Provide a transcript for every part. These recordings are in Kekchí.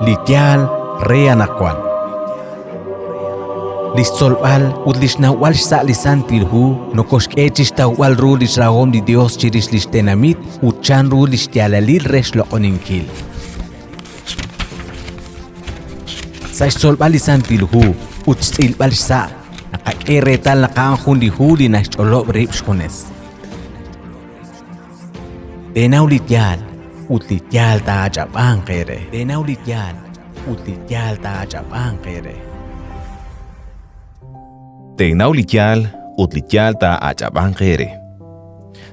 Li yaal re anaqwan. Li xtzolb'al ut li xnawb'al xsa' li Santil Hu nokoxk'e chi xtawb'al ru li xrahom li Yos chirix li xtenamit ut chanru li xyaalalil re xloq'oninkil. Sa' xtzolb'al li Santil Hu ut xtz'ilb'al xsa', naqak'e reetal naq a'an jun li hu li naxch'olob' rib' xjunes. Teenaw li yaal ut li yaal taa'ach'ab'anq eere. Teenaw li yaal ut li yaal taa'ach'ab'anq eere. Teenaw li yaal ut li yaal taa'ach'ab'anq eere.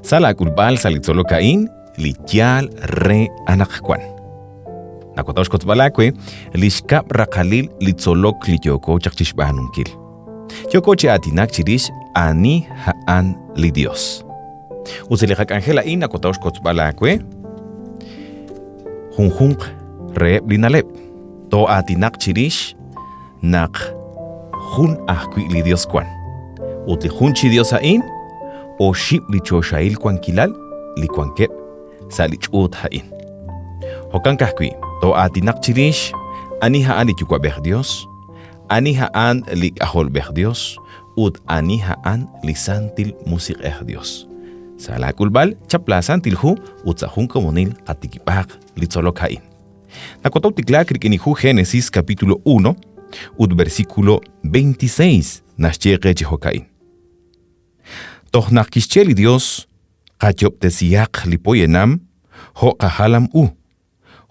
Sa' laak'ulb'al sa' li tzolok a'in, li yaal re anaqwan. Nawataw xkotzb'al aawe li xkab' raqalil li tzolok li yooko chaq chixb'aanunkil. Yooko chi aatinak chirix ani a'an li Dios. Ut sa' li qak'anjel a'in nawataw xkotzb'al aawe junjunq reheb' li na'leb'. Too'aatinaq chirix naq jun ajwi' li Dios wan. Ut li jun chi Dios a'in, oxib' li choxahil wankilal li wankeb' sa' li ch'uut a'in. Jo'kan ka'ajwi', too'aatinaq chirix ani a'an li Yuwa'b'ej Dios, ani a'an li K'ajolb'ej Dios, ut ani a'an li Santil Musiq'ej Dios. Sa' laa k'ulb'al, chap laa Santil Hu ut sa' jun komonil qatikib'aaq li tzolok a'in. Nakotaw tiklaak rik'in li hu Génesis capítulo 1 ut versículo 26 naxye qe chi jo'ka'in. Toj naq kixye li Dios, qayob'tesihaq li poyanam jo' qajalam u,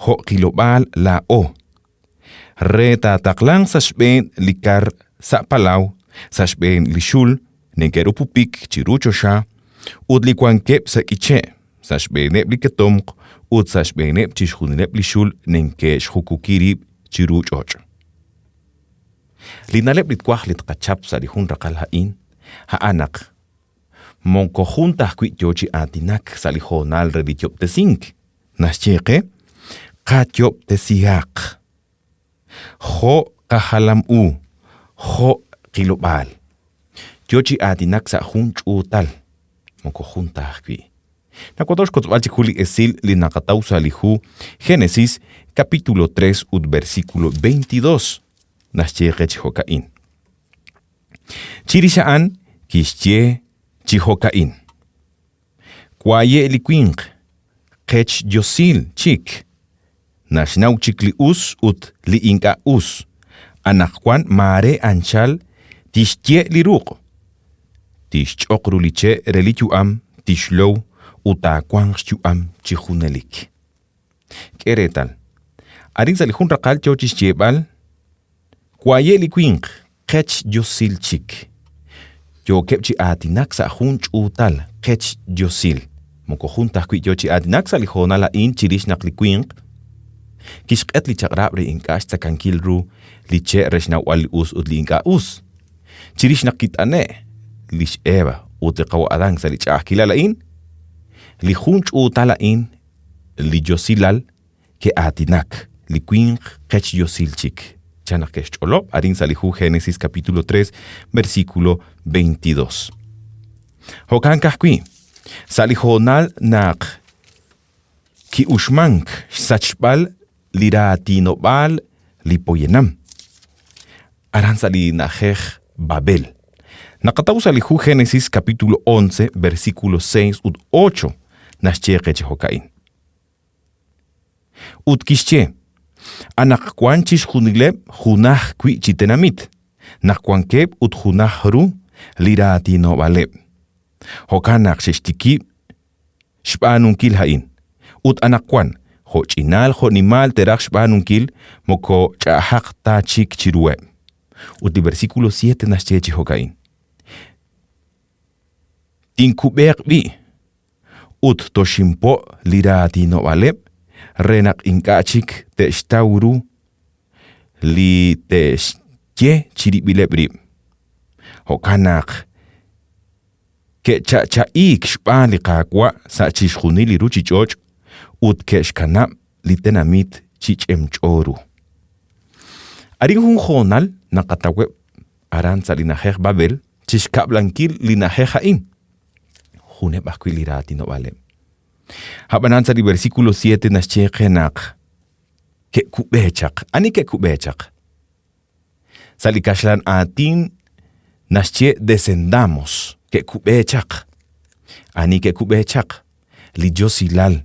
jo' qilob'aal laa'o, re taataqlanq sa' xb'een li kar sa' palaw, sa' xb'een li xul neke'rupupik chiru choxa ut li wankeb' sa' k'iche', sa' xb'eeneb' li ketomq ut sa' xb'eeneb' chixjunileb' li xul neke'xjukuki rib' chiru ch'och'. Li na'leb' li twaj li tqachap sa' li jun raqal a'in, a'an naq moko jun ta ajwi' yo chi aatinak sa' li hoonal re li yob'tesink, naxye qe, Qayob'tesihaq jo' qajalam u, jo' qilob'aal. Yo chi aatinak sa' jun ch'uutal, moko jun ta ajwi'. Nawataw xkotzb'al chik jun li esil li naqataw sa' li hu Génesis capítulo 3 ut versículo 22, naxye qe chi jo'ka'in. Chirix a'an kixye chi jo'ka'in, Waye' li winq, qech yosil chik, naxnaw chik li us ut li ink'a' us, anaqwan maare anchal tixye' li ruq', tixch'oq ru li che' re li yu'am, tixlow ut taawanq xyu'am chi junelik. K'e reetal, arin sa' li jun raqal yo chi xyeeb'al, Waye' li winq, qech yosil chik. Yookeb' chi aatinak sa' jun ch'uutal qech yosil. Moko jun ta ajwi' yo chi aatinak sa' li hoonal a'in chirix naq li winq kixq'et li chaq'rab' re ink'a' xtzakankil ru li che' re xnawb'al li us ut li ink'a' us. Chirix naq kit'ane' li x'Eva ut li qawa' Adan sa' li ch'a'ajkilal a'in, li jun ch'uutal a'in, li yosilal, ke'aatinak, li winq qech yosil chik, chan naq ke'xch'olob' arin sa' li hu Génesis capítulo 3, versículo 22. Jo'kan ka'ajwi', sa' li hoonal naq ki'uxmank xsachb'al li raatinob'aal li poyanam, aran sa' li na'ajej Babel. Naqataw sa' li hu Génesis capítulo 11, versículo 6 ut 8, naxye qe chi jo'ka'in. Ut kixye, Anaqwan chixjunileb' junaj wi' chi tenamit, naq wankeb' ut junaj ru li raatinob'aaleb'. Jo'kan naq xe'xtikib' xb'aanunkil a'in, ut anaqwan jo'ch'inal jo'nimal te'raj xb'aanunkil moko ch'a'ajaq ta chik chiruheb'. Ut li versículo 7 naxye chi jo'ka'in, Tinkub'eeq b'i' ut toxinpo' li raatinob'aaleb' re naq ink'a' chik te'xtaw ru li te'xye chirib'ileb' rib'. Jo'kan naq ke'cha'cha'iik xb'aan li Qaawa' sa' chixjunil li ruuchich'och' ut ke'xkanab' li tenamit chi ch'emch'o ru. Arin jun hoonal naqataweb' aran sa' li na'ajej Babel chi xkab'lankil li na'ajej a'in. Juneb' ajwi' li raatinob'aaleb'. Ab'anan sa' li versículo 7 naxye qe naq. ke'kub'e chaq. Ani ke'kub'e chaq? Sa' li kaxlan aatin naxye descendamos, ke'kub'e chaq. Ani ke'kub'e chaq? Li yosilal.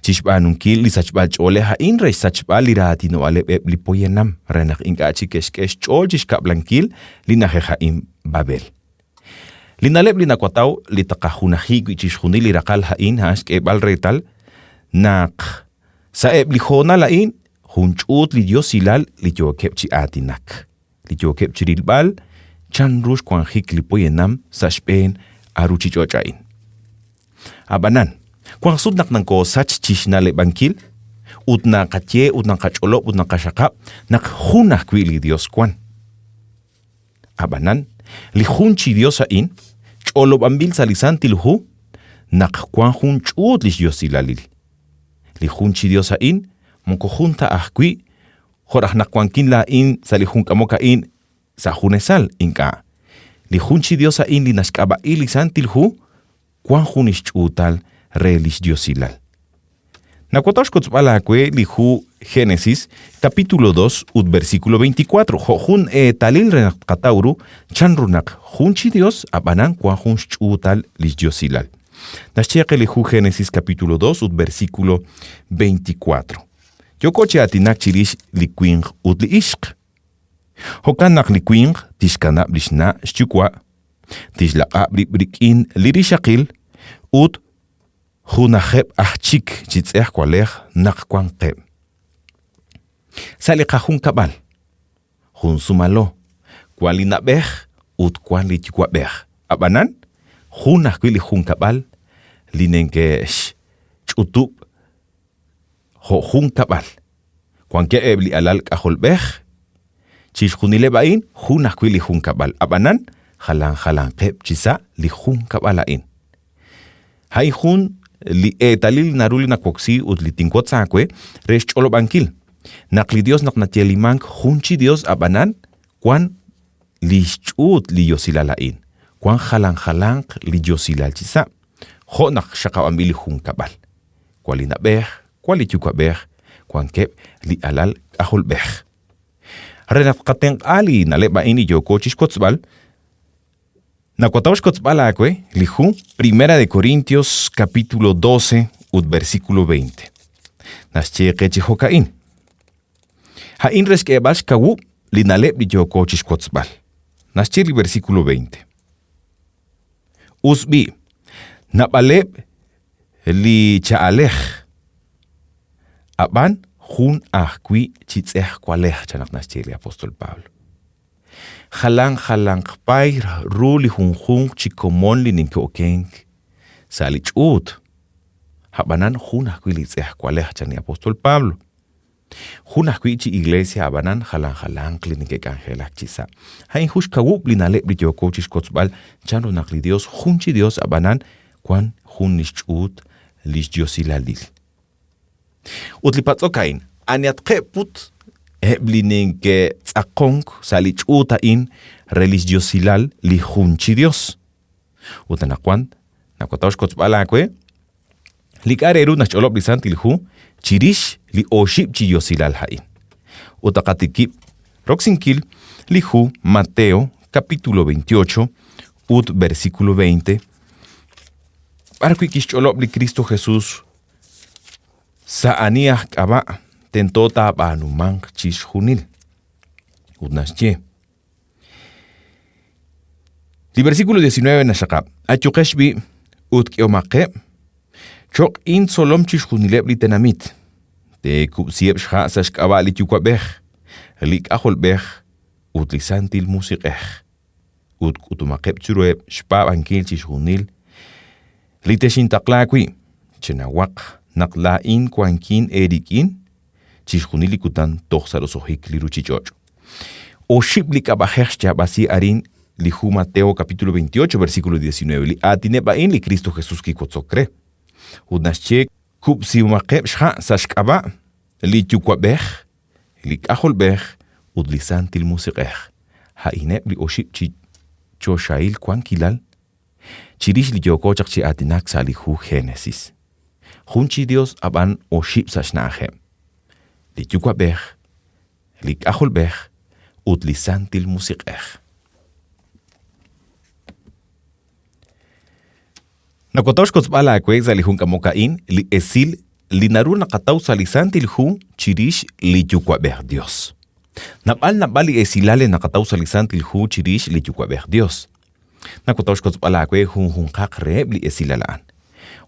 Chixb'aanunkil li sachb'al ch'oolej a'in re xsachb'al li raatinob'aaleb' eb' li poyanam re naq ink'a' chik ke'xk'e xch'ool chixkab'lankil li na'ajej a'in Babel. Li na'leb' li nawataw li taqajunaji wi' chixjunil li raqal a'in a'an xk'eeb'al reetal naq sa'eb' li hoonal a'in jun ch'uut li diosilal li yookeb' chi aatinak, li yookeb' chirilb'al chan ru xwanjik li poyanam sa' xb'een a ruchich'och' a'in. A'b'anan, wank sut naq nakoosach chixna'leb'ankil ut naqaye ut naqach'olob' ut naqaxaqab' naq jun ajwi' li Dios wan. Ab'anan, li jun chi Yos a'in ch'olob'anb'il sa' li Santil Hu naq wank jun ch'uut li xyosilalil. Li jun chi Yos a'in moko jun ta ajwi' jo' raj naq wankin laa'in sa' li jun k'amok a'in sa' junesal, ink'a'. Li jun chi Yos a'in li naxk'ab'a'i li Santil Hu wank jun li xch'uutal re li xyosilal. Nawataw xkotzb'al aawe li hu Génesis, capítulo 2 ut versículo 24, jo' jun eetalil re naq tqataw ru chan ru naq jun chi Dios ab'anan wank jun xch'uutal li xyosilal. Naxye qe li hu Génesis capítulo 2 ut versículo 24. Yooko chi aatinak chirix li winq ut li ixq. Jo'kan naq li winq tixkanab' li xna' xyuwa', tixlaq'ab' rib' rik'in li rixaqil ut junajeb' aj chik chi tz'ejwalej naq wanqeb'. Sa' li qajunkab'al, jun sumalo, wan li na'b'ej ut wan li yuwa'b'ej. Ab'anan, jun ajwi' li junkab'al li neke'xch'utub' jo' junkab'al. Wankeb' eb' li alal k'ajolb'ej, chixjunileb' a'in jun ajwi' li junkab'al, ab'anan jalan jalanqeb' chi sa' li junkab'al a'in. A'in jun li eetalil naru li nawoksi ut li tinwotz aawe re xch'olob'ankil naq li Dios naq nayeelimank jun chi Dios ab'anan wan li xch'uut li yosilal a'in, wan jalan jalanq li yosilal chi sa', jo' naq xaqab'anb'il li junkab'al. Wan li na'b'ej, wan li yuwa'b'ej, wankeb' li alal k'ajolb'ej. Re naq tqatenq'a li na'leb' a'in li yooko chixwotzb'al, nawataw xkotzb'al aawe li hu Primera de Corintios capítulo 12 ut versículo 20. Naxye qe chi jo'ka'in. A'in re xk'eeb'al xkawub' li na'leb' li yooko chixwotzb'al. Naxye li versículo 20. Us b'i', naab'aleb' li cha'alej, ab'an jun ajwi' chi tz'ejwalej, chan naq naxye li apóstol Pablo. Jalan jalanq paay ru li junjunq chi komon li neke'okenk sa' li ch'uut, ab'anan jun ajwi' li tz'ejwalej, chan li apóstol Pablo. Jun ajwi' chi iglesia ab'anan jalan jalanq li neke'k'anjelak chi sa'. A'in jun xkawub' li na'leb' li yooko chixwotzb'al chan ru naq li Dios jun chi Dios ab'anan wan jun lix ch'uut lix diosilalil. Ut li patz'ok a'in, anihatqeb' put eb' li neke'tz'aqonk sa' li ch'uut a'in re lix diosilal li jun chi Dios? Ut anaqwan nawataw xkotzb'al aawe li k'a' re ru naxch'olob' li Santil Hu chirix li oxib' chi yosilal a'in. Ut taqatikib' roksinkil li hu Mateo capítulo 28 ut versículo 20, b'ar wi' kixch'olob' li Kristo Jesus sa' ani aj k'ab'a' tento taab'aanumanq chixjunil. Ut naxye, Li versículo 19 naxaqab', Ayuqex b'i' ut k'ehomaqeb' cho'q intzolom chixjunileb' li tenamit. Teekub'siheb' xha' sa' xk'ab'a' li Yuwa'b'ej, li K'ajolb'ej ut li Santil Musiq'ej, ut k'utumaqeb' chiruheb' xpaab'ankil chixjunil li texintaqla wi'. Chenawaq naq laa'in wankin eerik'in chixjunil li kutan toj sa' roso'jik li ruuchich'och'. Oxib' li k'ab'a'ej xyaab'asi arin li hu Mateo capítulo 28 versículo 19. Li aatineb' a'in li Kristo Jesus kiwotzok re. Ut naxye kub'sihomaqeb' xha' sa' xk'ab'a' li Yuwa'b'ej, li K'ajolb'ej ut li Santil Musiq'ej. A'ineb' li oxib' chi choxahil wankilal chirix li yooko chaq chi aatinak sa' li hu Génesis. Jun chi Dios ab'an oxib' sa' xna'ajeb'. Li Yuwa'b'ej, li K'ajolb'ej, ut li Santil Musiq'ej. Nakataw xkotzb'al aawe sa' li jun k'amok a'in li esil li naru naqataw sa' li Santil Hu chirix li Yuwa'b'ej Dios. Naab'al naab'al li esilal li naqataw sa' li Santil Hu chirix li Yuwa'b'ej Dios. Nakataw xkotzb'al aawe junjunqaq reheb' li esilal a'an.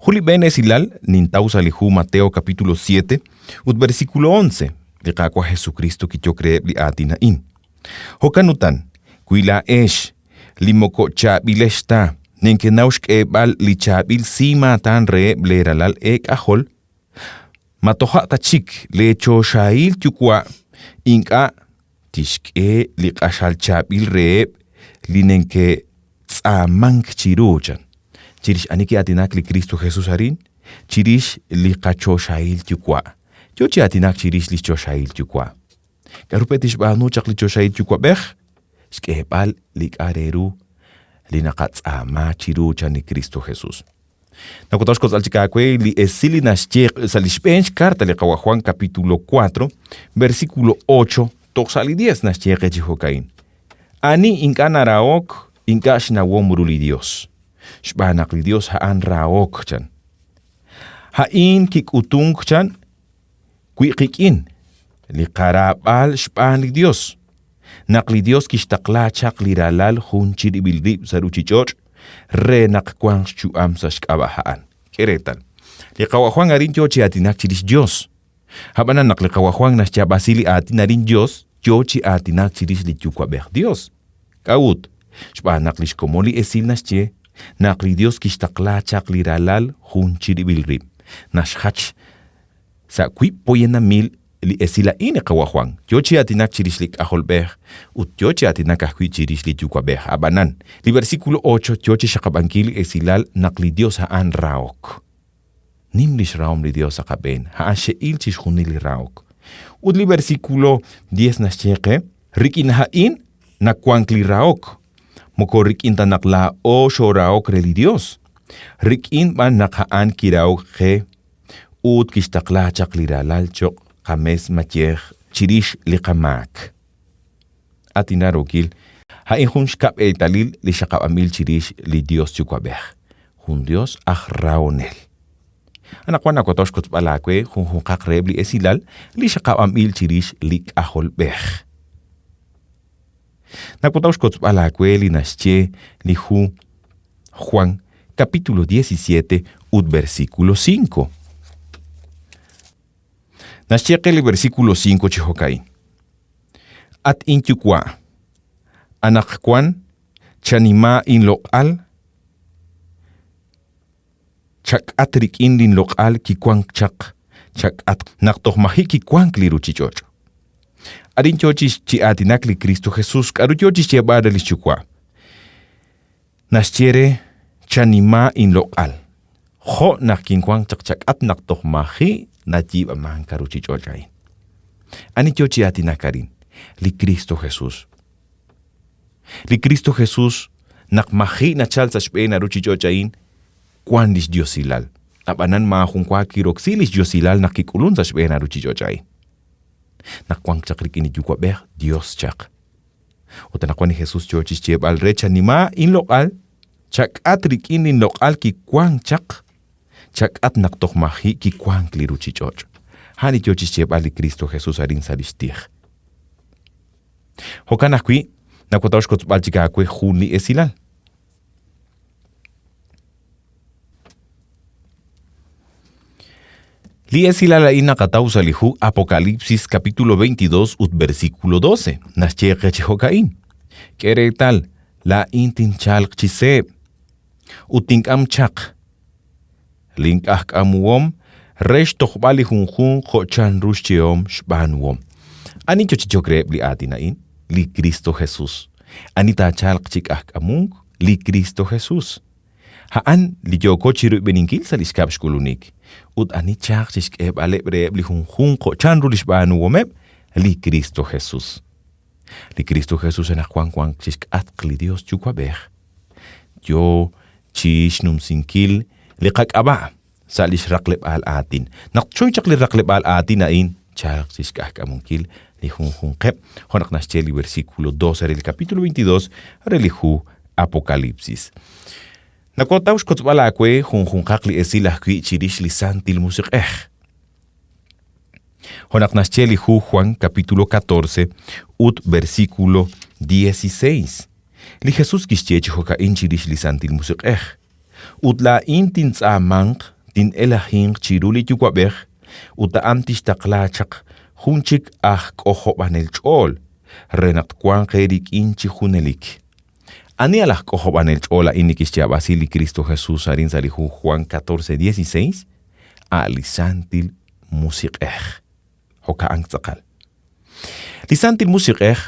Jun li b'een esilal nintaw sa' li hu Mateo capítulo 7 ut versículo 11, li Qaawa' Jesukristo kiyok reheb' li aatin a'in. Jo'kan utan, wi laa'ex, li moko chaab'ilex ta, nekenaw xk'eeb'al li chaab'il simaatan reheb' leeralal eek'ajol, ma toja' ta chik leechoxahil Yuwa' ink'a' tixk'e li q'axal chaab'il reheb' li neke'tz'aamank chiru? chan. Chirix ani ki'aatinak li Kristo Jesus arin? Chirix li qachoxahil Yuwa'. Yo chi aatinak chirix li xchoxahil Yuwa'. K'aru pe' tixb'aanu chaq li choxahil Yuwa'b'ej? Xk'eeb'al li k'a' re ru li naqatz'aama chiru chan li Kristo Jesus. Nakutaw xkotz'al chik aawe li esil li naxye sa' li xb'een xkarta li Qawa' Juan capítulo 4, versículo 8 toj sa' li 10 naxye qe chi jo'ka'in. Ani ink'a' narahok, ink'a' xnawom ru li Dios, xb'aan naq li Dios a'an rahok, chan. A'in kik'utunk, chan, Wi qik'in, li qaraab'al xb'aan li Dios, naq li Dios kixtaqla chaq li Ralal jun chirib'il rib' sa' ruchich'och' re naq wanq xyu'am sa' xk'ab'a' a'an. K'e reetal, li Qawa' Jwan arin yoo chi aatinak chirix Dios. A'b'anan naq li Qawa' Jwan naxyaab'asi li aatin arin Dios, yoo chi aatinak chirix li Yuwa'b'ej Dios. K'a'ut? Xb'aan naq lix komon li esil naxye naq li Dios kixtaqla chaq li Ralal jun chirib'il rib', naxjach Sa' wiib' poyanamil li esil a'in li Qawa' Jwan yo chi aatinak chirix li K'ajolb'ej ut yo chi aatinak ajwi' chirix li Yuwa'b'ej. Ab'anan, li versículo ocho yo chi xaqab'ankil li esilal naq li Yos a'an rahok. Nim lix rahom li Dios sa' qab'een, a'an xe'il chixjunil li rahok. Ut li versículo diez naxye qe, Rik'in a'in nawank li rahok, moko rik'in ta naq laa'o xoorahok re li Dios, rik'in b'an naq a'an kirahok qe ut kixtaqla chaq li Ralal cho'q qames mayej chirix li qamaak. At inraarookil, a'in jun xkab' eetalil li xaqab'anb'il chirix li Dios Yuwa'b'ej, jun Dios aj rahonel. Anaqwan nawataw xkotzb'al aawe junjunqaq reheb' li esilal li xaqab'anb'il chirix li K'ajolb'ej. Nawataw xkotzb'al aawe li naxye li hu Juan capítulo 17 ut versículo 5. Naxye qe li versículo 5 chi jo'ka'in. At inyuwa', anaqwan chanima inloq'al, chak'at rik'in linloq'al kiwank chaq chak'atq naq toj maji' kiwank li ruuchich'och'. Arin yo chi aatinak li Kristo Jesus, k'aru yo chi xyeeb'al re li xYuwa'? Naxye re, Chanima inloq'al, jo' naq kinwank chaq chak'atq naq toj maji' nayiib'amank a ruuchich'och' a'in. Ani yo chi aatinak arin? Li Kristo Jesus. Li Kristo Jesus, naq maji' nachalk sa' xb'een a ruuchich'och' a'in, wank li xyosilal. Ab'anan maajun wa kiroksi li xyosilal naq kik'ulunk sa' xb'een a ruuchich'och' a'in. Naq wank chaq rik'in li Yuwa'b'ej, Yos chaq. Ut anaqwan li Jesus yo chi xyeeb'al re, Chanima inloq'al, chak'at rik'in linloq'al kiwank chaq, chak'at naq toj maji' kiwank li ruuchich'och'. A'an li yo chi xyeeb'al li Kristo Jesus arin sa' li xtij. Jo'kan ajwi', nawataw xkotzb'al chik aawe jun li esilal. Li esilal a'in naqataw sa' li hu Apocalipsis capítulo 22 ut versículo 12. Naxye qe chi jo'ka'in, K'e reetal, laa'in tinchalq chi seeb' ut tink'am chaq link'ajk'amuhom re xtojb'al li junjunq jo' chanru xyehom xb'aanuhom. Ani yo chi yok reheb' li aatin a'in? Li Kristo Jesus. Ani taachalq chi k'ajk'amunk? Li Kristo Jesus. A'an li yooko chiroyb'eninkil sa' li xkab' xk'ulunik. Ut ani tchalq chi xk'eeb'aleb' reheb' li junjunq jo' chanru li xb'aanuhomeb'? Li Kristo Jesus. Li Kristo Jesus anaqwan wank chi xk'atq li Yos Yuwa'b'ej, yo chi xnumsinkil li qak'ab'a' sa' li xraqleb'aal aatin. Naq tchoy chaq li raqleb'aal aatin a'in, tchalq chi xk'ajk'amunkil li junjunqeb', jo' naq naxye li versículo 12 re li capítulo 22 re li hu Apocalipsis. Nawataw xkotzb'al aawe junjunqaq li esil ajwi' chirix li Santil Musiq'ej. Jo' naq naxye li hu Juan capítulo 14 ut versículo 16, li Jesús kixye chi jo'ka'in chirix li Santil Musiq'ej, Ut laa'in tintz'aamanq, tin'elajinq chiru li Yuwa'b'ej, ut a'an tixtaqla chaq jun chik aj K'ojob'anel ch'ool, re naq twanq eerik'in chi junelik. Ani a laj K'ojob'anel ch'ool a'in li kixyaab'asi li Kristo Jesus arin sa' li hu Juan 14:16? A' li Santil Musiq'ej. Jo'ka'an tz'aqal. Li Santil Musiq'ej,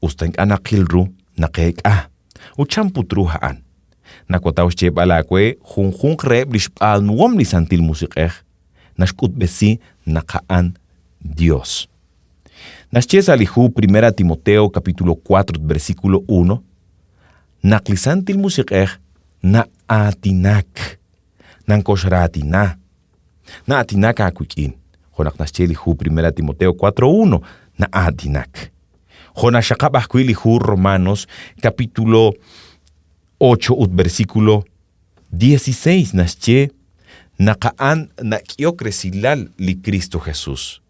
us ta ink'a' naqil ru, naqeek'a. Ut chan put ru a'an? Nawataw xyeeb'al aawe junjunq reheb' li xb'aanuhom li Santil Musiq'ej naxk'utb'esi naq a'an Dios. Naxye sa' li hu Primera Timoteo capítulo 4 versículo 1 naq li Santil Musiq'ej na'aatinak, nankoxraatina, na'aatinak aawik'in, jo' naq naxye li hu Primera Timoteo 4:1, na'aatinak. Jo' naxxaqab' ajwi' li hu Romanos capítulo 8 ut versículo 16 naxye naq a'an nak'ehok resilal li Kristo Jesus.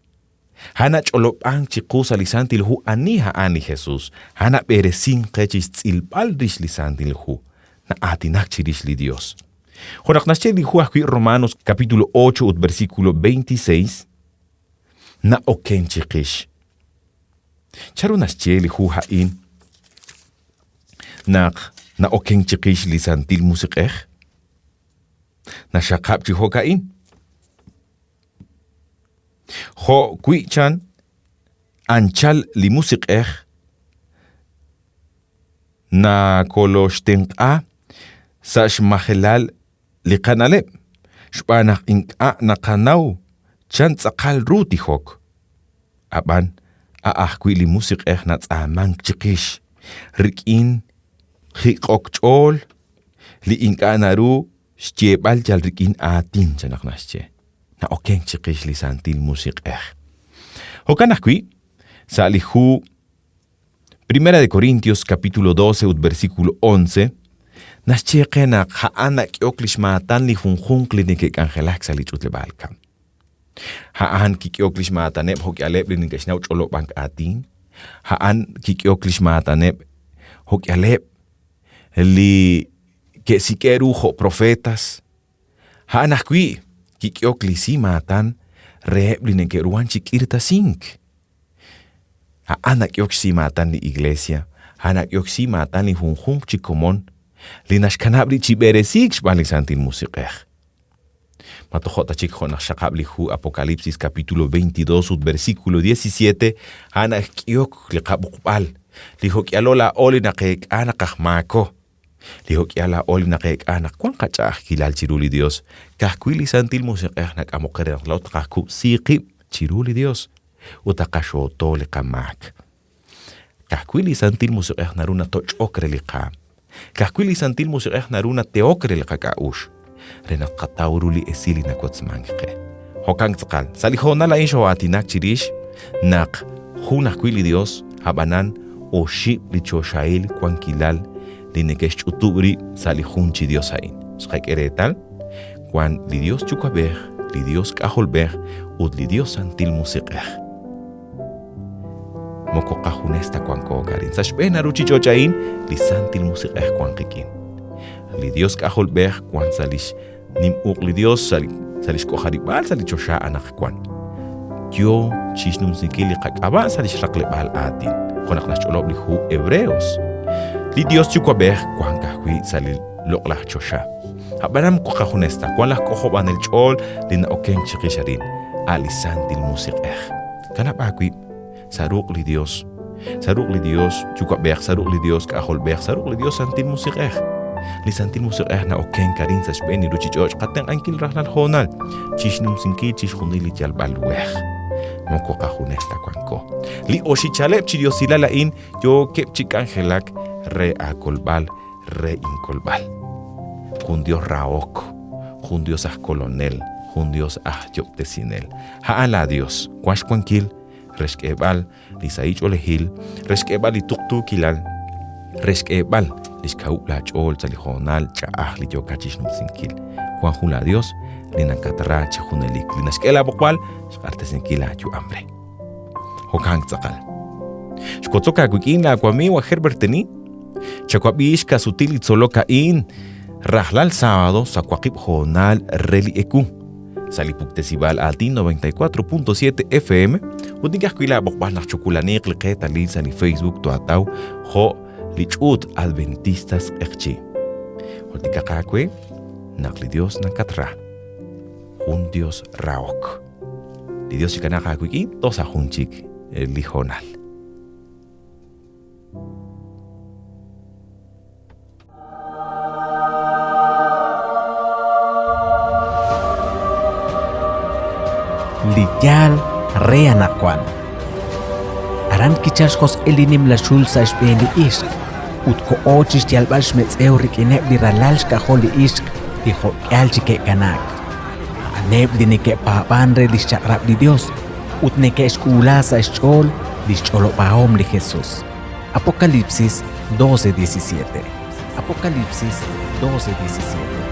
A'an nach'olob'ank chiqu sa' li Santil Hu ani a'an li Jesus, a'an nab'eresink qe chi xtz'ilb'al rix li Santil Hu, na'aatinak chirix li Yos. Jo' naq naxye li hu ajwi' Romanos capítulo 8 ut versículo 26, na'oken chiqix. Chanru naxye li hu a'in naq na'oken chiqix li Santil Musiq'ej? Naxxaqab' chi jo'ka'in. Jo' wi' chan anchal li Musiq'ej nakoloxtenq'a sa' xmajelal li qana'leb', xb'aan naq ink'a' naqanaw chan tz'aqal ru tijok. Ab'an a' ajwi' li Musiq'ej natz'aamank chiqix rik'in jiq'ok ch'ool li ink'a' naru xyeeb'al yal rik'in aatin, chan naq naxye. Na'okenk chiqix li Santil Musiq'ej. Jo'kan ajwi', sa' li hu Primera de Corintios capítulo 12 ut versículo 11, naxye qe naq a'an nak'ehok lix maatan li junjunq li neke'k'anjelak sa' li ch'utleb'aal kab'l. A'an kik'ehok lix maataneb' jo'k'ihaleb' li neke'xnaw ch'olob'ank aatin. A'an kik'ehok lix maataneb' jo'k'ihaleb' li ke'sik'e' ru jo' profetas. A'an ajwi' kik'ehok li si maatan reheb' li neke'ruhan chi k'irtasink. A'an nak'ehok xsi maatan li Iglesia, a'an nak'ehok xsi maatan li junjunq chi komon li naxkanab' rib' chi b'eresiik xb'aan li Santil Musiq'ej. Ma tojo' ta chik jo' naxxaqab' li hu Apocalipsis capítulo 22 ut versículo 17, a'an nak'ehok li qab'oqb'al, li jo'k'ihalo laa'o li naqeek'a naq aj maako, li jo'k'ihal laa'o li naqeek'a naq wan qach'a'ajkilal chiru li Dios, ka'ajwi' li Santil Musiq'ej nak'amok qe re naq laa'o taqakub'si qib' chiru li Dios ut taqaxooto li qamaak. Ka'ajwi' li Santil Musiq'ej naru natoch'ok re li qaam. Ka'ajwi' li Santil Musiq'ej naru natehok re li qak'a'uxl, re naq tqataw ru li esil li nawotzmank qe. Jo'kan tz'aqal, sa' li hoonal a'in xoo'aatinak chirix naq jun ajwi' li Dios, a'b'anan oxib' li choxahil wankilal li neke'xch'utub' rib' sa' li jun chi Dios a'in. Xqak'e reetal, wan li Dios Yuwa'b'ej, li Dios K'ajolb'ej, ut li Dios Santil Musiq'ej. Moko qajunes ta wanko arin. Sa' xb'een a ruuchich'och' a'in, li Santil Musiq'ej wan qik'in. Li Dios K'ajolb'ej wan sa' lix nim uq' li Dios sa' lix k'ojarib'aal sa' li choxa anaqwan. Yoo chixnumsinkil li qak'ab'a' sa' lix raqleb'aal aatin, jo' naq naxch'olob' li hu Hebreos. Li Dios Yuwa'b'ej wank ajwi' sa' li loq'laj choxa. A'b'anan moko qajunes ta, wan laj K'ojob'anel ch'ool li na'okenk chiqix arin, a' li Santil Musiq'ej. Kanab' aawib' sa' ruq' li Dios, sa' ruq' li Dios Yuwa'b'ej, sa' ruq' li Dios K'ajolb'ej, sa' ruq' li Dios Santil Musiq'ej. Li Santil Musiq'ej na'okenk arin sa' xb'een li ruchich'och' qatenq'ankil rajlal hoonal chixnumsinkil chixjunil li yalb'al uhej. Moko qajunes ta wanko. Li oxichaleb' chi diosilal a'in yookeb' chi k'anjelak re aakolb'al, re inkolb'al. Jun Dios rahok, jun Dios aj kolonel, jun Dios aj yob'tesinel. A'an laa Dios, wan xwankil re xk'eeb'al li sahil ch'oolejil, re xk'eeb'al li tuqtuukilal, re xk'eeb'al lix kawub' laa ch'ool sa' li hoonal ch'a'aj li yookat chixnumsinkil. Wan jun laa Dios li nakatra chi junelik, li naxk'e laa b'oqb'al xq'axtesinkil laa yu'am re. Jo'kan tz'aqal. Xwotzok aawik'in laa wamiiw aj Herbert Tení. Chawab'i xkasutil li tzolok a'in rajlal sábado sa' waqib' hoonal re li ewu sa' li puktesib'aal aatin 94.7 FM ut ink'a' ajwi' laab'oqb'al naq chukulaniiq li qeetalil sa' li Facebook toataw jo' li ch'uut Adventistas Q'eqchi'. Jultikaq aawe naq li Dios nakatra. Jun Dios rahok. Li Dios chikanaaq aawik'in toj sa' jun chik li hoonal. Li yaal re anaqwan. Aran kichalk xjosq'il li nimla xul sa' xb'een li ixq ut koho chi xyalb'al xmetz'ew rik'ineb' li ralal xk'ajol li ixq li jo'k'ihal chi ke'kanaak. A'aneb' li neke'paab'ank re li xchaq'rab' li Yos ut neke'xk'uula sa' xch'ool li xch'olob'ahom li Jesus. Apocalipsis 12:17. Apocalipsis 12:17.